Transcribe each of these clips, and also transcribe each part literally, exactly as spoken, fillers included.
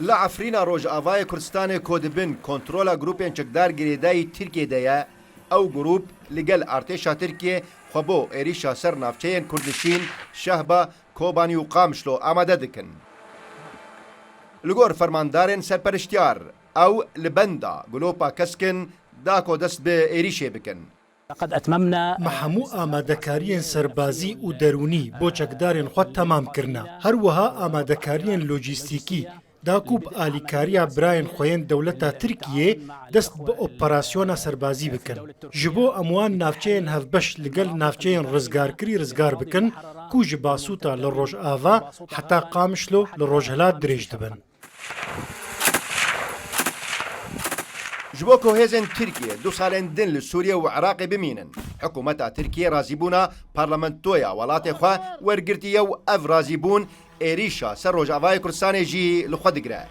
Li Efrîna Rojavayê Kurdistanê ku di bin kontrola grûpên çekdar girêdayî Tirkiyê de ye, ew grûp li gel artêşa Tirkiyê xwe bo êrîşa ser navçeyên Kurdişîn, Şehba, Kobanî û Qamişlo amade dikin. Li gor fermandarên serperiştiyar, ew li benda Gulopa Keskin da ku dest bi êrîşê bikin. لقد أتممنا Me hemû amadekariyên serbazî û derûnî bo çekdarên xwe temam kirine. Her wiha amadekariyên lojîstîkî, da ku bi alîkariya birayên xwe yên dewleta Tirkiyê dest bi operasyona serbazî bikin. Ji bo em wan navçeyên hevbeş li gel navçeyên rizgarkirî rizgar bikin, ku ji Basûta li Rojava heta Qamişlo li Rojhilat dirêj dibin. Ji bo ku hêzên Tirkiyê du salên din li Sûriye û Iraqê bimînin, hikûmeta Tirkiyê razîbûna parlamentoya welatê xwe wergirtiye û ev razîbûn êrîşa ser Rojavayê Kurdistanê jî li xwe digire.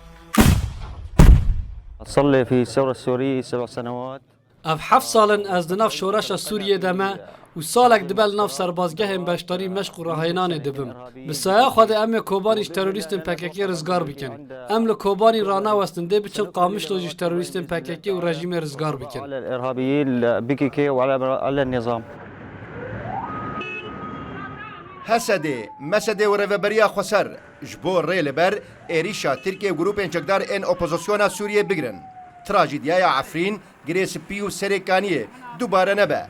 صار لي في الثورة السورية سبع سنوات. Ev heft sal in ez di nav şoreşa Sûriyê de me û salek dibe li nav serbazgehên beşdarî meşq û rahênanê dibim. Bi saya Xwedê em ê Kobanî ji terorîstên P K K rizgar bikin. Em li Kobanî ranawestin dê biçin Qamişlo jî ji terorîstên P K K û rejîmê rizgar bikin. على الإرهابيين ال P K K وعلى على النظام. H S D, M S D û Rêveberiya Xweser ji bo rê li ber êrîşa Tirkiye û grûpên çekdar ên opozisyona Sûriyê bigirin. Trajîdiyaya Efrîn, Girê Spî û Serê Kaniyê dubare nebe.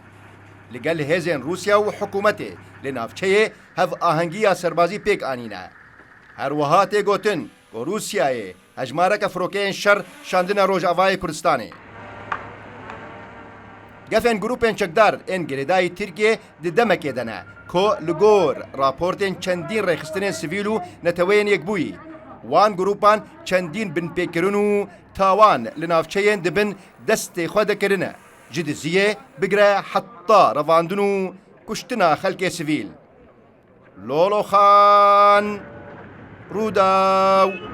Li gel hêzên Rûsya û hikûmetê li navçeyê hev ahengiya serbazî pêk anîne. Her wiha tê gotin ku Rûsyayê hejmareke firokeyên şer şandine Rojavayê Kurdistanê. Gefên grûpên çekdar ên girêdayî Tirkiyê di demekê de ne ku li gor raportên çendîn rêxistinên sivîl û Neteweyên Yekbûyî, wan grûpan çendîn binpêkirin û tawan li navçeyên di bin destê xwe de kirine, ji diziyê bigire heta revandin û kuştina xelkê sivîl. Lolo Xan, Rûdaw.